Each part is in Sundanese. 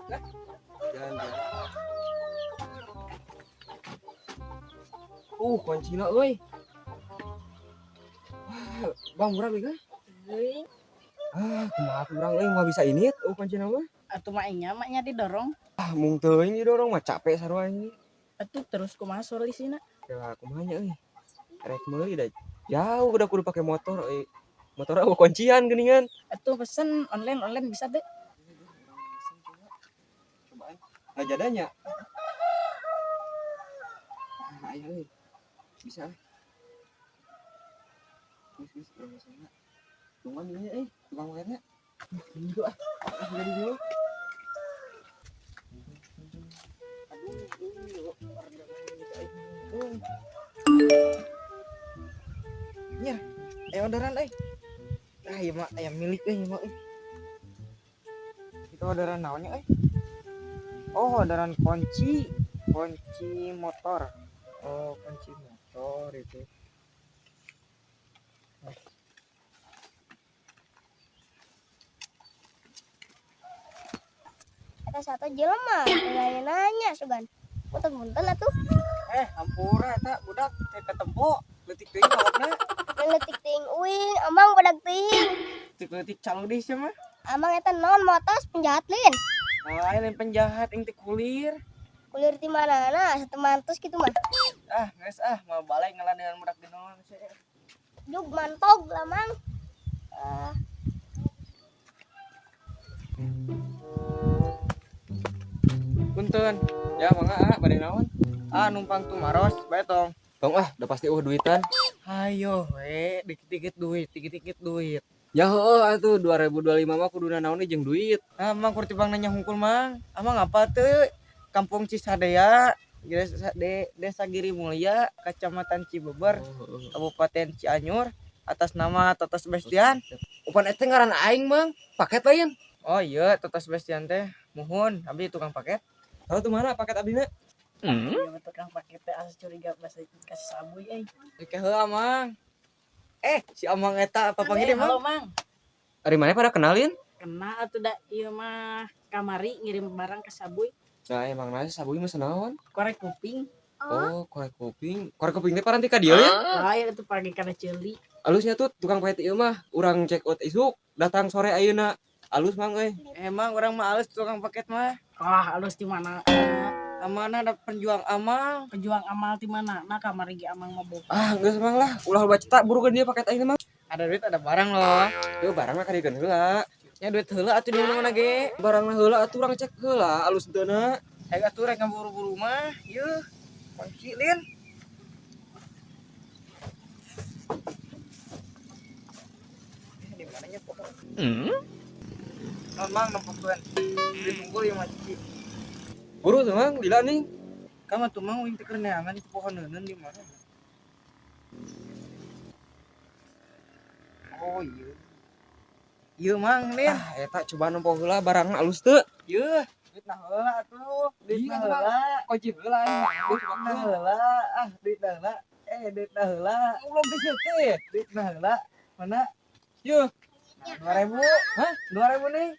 Lah, jalan jalan. Kuncina euy. Wah, bang murah kan? Euy. Ah, kumaha tuh urang euy moal bisa ini kuncina mah. Atuh mah nya maknya didorong. Ah, mung teuing didorong mah capek sarua ini. Atuh terus kumaha solusina? Ya kumaha nya euy. Rek meuli da jauh udah kudu pake motor euy. Motor eueuh kuncian geuningan. Atuh pesen online online bisa deh. Cobaan. Ngajadanya. Ah, aya euy. Bisa euy. Geus geus urang mesenna. Tungguan dieu nya euy, tukang paketnya. Gitu ah. Ah, jadi dulu. Aduh, Nya, orderan euy. Ah, ieu mah aya milik euy, ieu mah euy. Itu orderan naonnya euy? Oh, orderan kunci, kunci motor. Oh, kunci motor itu. Eta satu jelema, lain nanya sugan. Punten-punten atuh. Hampura eta budak teh ketempo, leutik teuing awakna. Leutik teuing uing, amang budak teuing. Leutik-leutik caludih sia mah. Amang eta naon motos penjahat lain. Lain lain penjahat ing teh kulir. Kulir di mana-mana, satu mantus gitu mah. Ah, geus ah, mau balik ngeladenan budak di nol sia. Jug mantog lah mang. Ah. Punten. Ya mangga ah, bade naon? Ah, numpang tumaros, bae tong. Tong ah, udah pasti eueuh duitan. Hayo we, dikit-dikit duit, dikit-dikit duit. Ya heueuh atuh 2025 mah kuduna naon jeung duit. Ah, mang kur tibang nanya hungkul mang. Amang apa teu? Kampung Cisadea, Desa Giri Mulia, Kecamatan Cibeber, Kabupaten Cianjur, atas nama Toto Sebastian. Upan eta ngaran aing mang, paket lain. Oh iya, Toto Sebastian teh muhun, abdi tukang paket. Tahu tuh mana paket abdina? Iya, tukang paket teh asa curiga bahasa kasih sabuy euy. Oke heula mang. Si Amang eta apa panggil Halo mang? Mang. Ari mana pada kenalin? Kena atuh da ieu mah kamari ngirim barang ke sabuy. Nah, emang nasi sabuy mah naon? Korek kuping. Oh, korek kuping. Korek kuping teh paranti ka dieu ya? Lain atuh pagi kana ceuli. Alusnya tuh tukang paket ieu mah urang check out isuk, datang sore ayeuna. Alus mang euy. Emang urang mah alus tukang paket mah. Wah, alus di mana? Amanah ada penjuang amal. Pejuang amal di mana? Nah, kamari ge amang mah boga. Ah, geus mang lah, ulah loba cetak burukeun dia paket ayeuna mah. Ada duit ada barang loh. Yo barang mah kadiekeun heula. Ya duit heula atuh di mana ge? Barangna heula atuh urang cek heula alus henteu na. Hayu atuh rek ngaburu-buru mah. Yeuh. Kunci lin. Di mananya pokok? Non mang nempokeun. Duit unggul ieu mah cici. Buru tuh mang, lila nih. Kamu tuh mang uing teh keur neangan itu pohon neuneun di mana? Oh iya. Ieu mang lin. Ah, eta coba nempo heula barangna alus teu. Yeuh, duit nah heula atuh. Duit Iya, nah atuh, Bang. heula. Kunci heula aing. Duit nah heula. Ah, duit nah heula. Duit nah heula. Goblok geus teh. Duit nah heula. Mana? Yeuh. 2000. Hah? 2000 nih.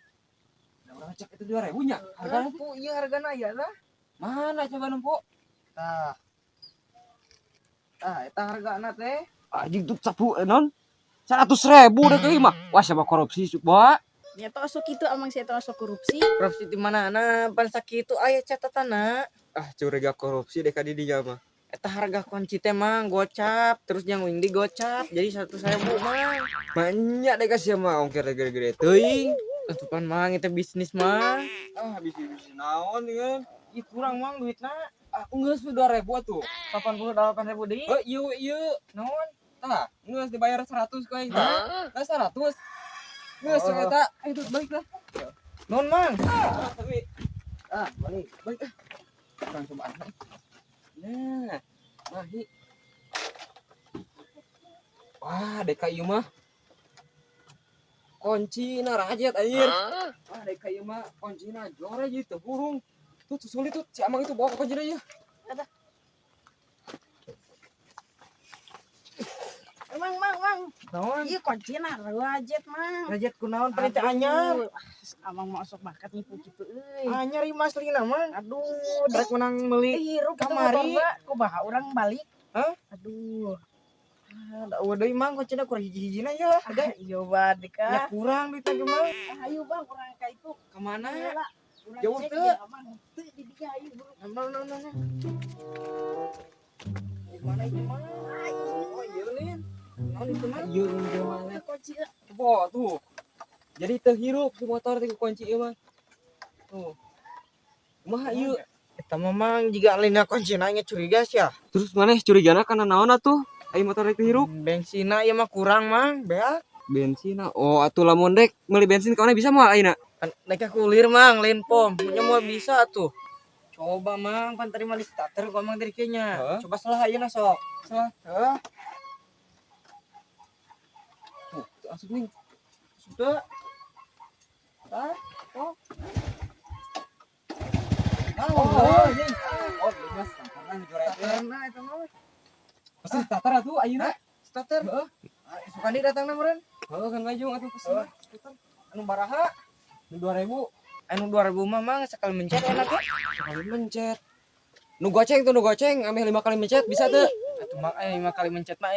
Da urang cek itu 2000 nya. Hargana Hargana ieu hargana aya lah. mana coba nempo? Tah. Tah, eta hargana teh. Anjing tuh sapu non. 100.000 deh teuing mah. Wah, siapa korupsi coba. Ya teh osok kitu amang sia teh osok korupsi. Korupsi di mana-mana, pan sakitu aya catatanna. Ah, curiga korupsi deh ka di dinya mah. Eta harga kunci teh mang gocap, terus yang uing di gocap, jadi 100.000 mang. Banyak deh kasih mah ongkir gede-gede teuing. Atuh pan mang itu bisnis mah. Ah, bisnis naon dengan. Ih kurang mang duitna. Ah, geus 2000 atuh. 88.000 deui. Eh, ieu ieu. Naon? Tah, geus dibayar 100 ku aing tah. Nah, 100. Geus Oh. eta, ayo tuh balik lah. Naon mang? Ah, tapi Ah, balik. balik ah. Urang cobaan. Nah, mahi. Wah, deka ieu mah. Kuncina rajet anjir. Wah, deka ieu mah kuncina jore gitu burung. Tuh sulit tuh si Amang itu bawa ke kuncina ieu. Ada. Mang, Mang, Mang. Naon? Ieu kuncina rajet, Mang. Rajat kunaon paling teh anyar. Aduh, ah, Amang mau sok bakat nipu kitu euy. Anyar ieu mah aslina, Mang. Aduh, Rek menang meuli hirup kitu kamari. motor mah. Kumaha urang balik? Hah? Aduh. Ah, da eueuh deui, Mang, kuncina kurang hiji-hijina ya. Ah, iya bae Ya ka. kurang duitna ge, Mang. Ah, ayo Bang, urang ka itu. Ka mana? Heula. Urang Jauh cek teu? jeung Amang. Teu di dieu ayo buru. Nah, nah, nah, nah. Di mana itu, Mang? Oh, iya, Lin. Naon itu, Mang? Ieu jelema Teu kunci euy. Bo, tuh. Jadi teu hirup si motor teh ku kunci ieu mah. Tuh. Kumaha ieu? Eta mah, Mang, jiga lina kuncina nya curiga sia. Terus maneh curigana kana naon atuh? Ai motor teh hirup. Bensina ieu mah kurang, Mang. Beak. Bensin. Oh, atuh lamun dek meuli bensin ka mana bisa moal ayeuna? Kan naik kulir, Mang, lain pom. Nya moal bisa tuh. Coba, Mang, pan tadi mah di starter gua Mang tadi kayaknya. Heeh. Coba salah ayeuna sok. Salah. Heeh. Tuh, tuh asup nih. Sudah. Ah, oh. Ah, Oh, ini. Oh, bebas starterna joret. Starterna eta mah. Pasti starter atuh ayeuna. Starter. Heeh. Ah, Sukandi datangna meureun. Heeh, kan ngajung atuh pasti. Heeh. Anu baraha? Nu 2000 Anu 2000 mah, Mang, sekali mencet enak ya. sekali mencet. Nu goceng tuh, nu goceng ameh 5 kali mencet bisa tuh. Atuh Mang, 5 kali mencet mah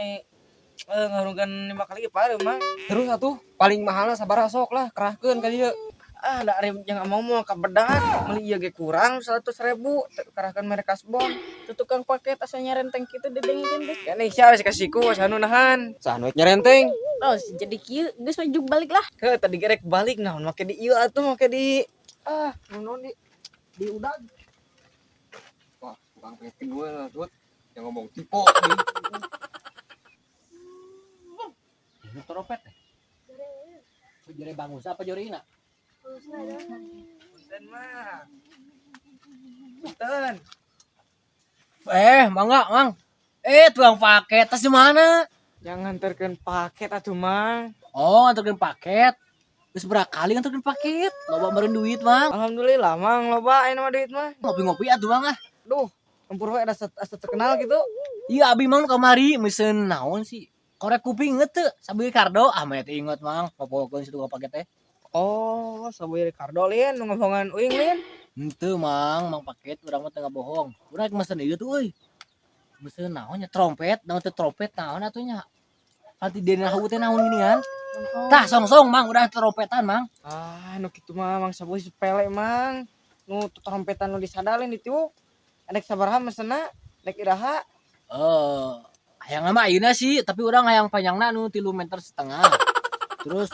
ngahurungkeun 5 kali ge pareuh, Mang. Terus atuh paling mahalna sabaraha sok lah kerahkeun ka dieu. Ah, da ari yang mau mau kabedak meuli ieu ge kurang 100.000 kerahkeun mere kasbon. Teu tukang paket asa nyarenteng kitu didengikeun teh. Ya nih sia geus kasiku anu nahan. Saha nu nyarenteng? Oh, jadi kieu geus maju balik lah. Heuh, tadi ge rek balik naon make di ieu atuh make di ah, naon di udag. Wah, tukang paket kedua lah tuh. Yang ngomong tipe nih. Ini trompet teh. Jore bangun apa jorina? Punten mah. Punten. Eh, mangga, Mang. Eh, tukang paket tas di mana? Yang nganterkeun paket atuh, Mang. Oh, nganterkeun paket. Geus berapa kali nganterkeun paket? Loba meureun duit, Mang. Alhamdulillah, Mang, loba aya mah duit mah. Ngopi-ngopi atuh, Mang ah. Duh, tempur we asa terkenal gitu. Iya, abi Mang kamari mesen naon sih? Korek kuping inget teu? Sabi Ricardo, ah mah teu inget, Mang. Ngopokeun si tukang paket teh. Oh, saboy Ricardo lin nu ngomongan uing lin. Henteu, Mang, Mang paket urang mah teu ngabohong. Urang rek mesen ieu tuh euy. Mesen naon nya trompet, naon teh trompet naon atuh nya. Nanti dena hau teh naon gini kan? Tah song-song Mang, udah trompetan Mang. Ah, nu kitu mah Mang Saboy sepele, Mang. Nu trompetan nu disadalin ditiup. Adek sabaraha mesenna? Dek iraha? Eh, hayang mah ayeuna sih, tapi urang hayang panjangna nu 3,5 meter. Terus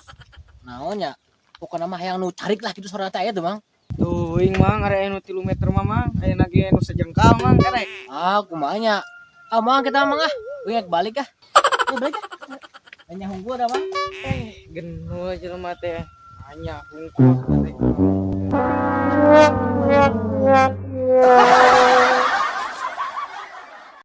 naon nya? Pokokna mah hayang nu carik lah gitu suara teh aya tuh, Mang. Tuh, uing Mang, area nu 3 meter mah, Mang. Aya ge nu sejengkal, Mang, kerek. Ah, kumaha nya? Ah, Mang kita Mang ah. Uing rek balik ah. Ya balik ah. Hanya hungkul dah, Mang. Eh, genul jelema teh. Hanya hungkul teh.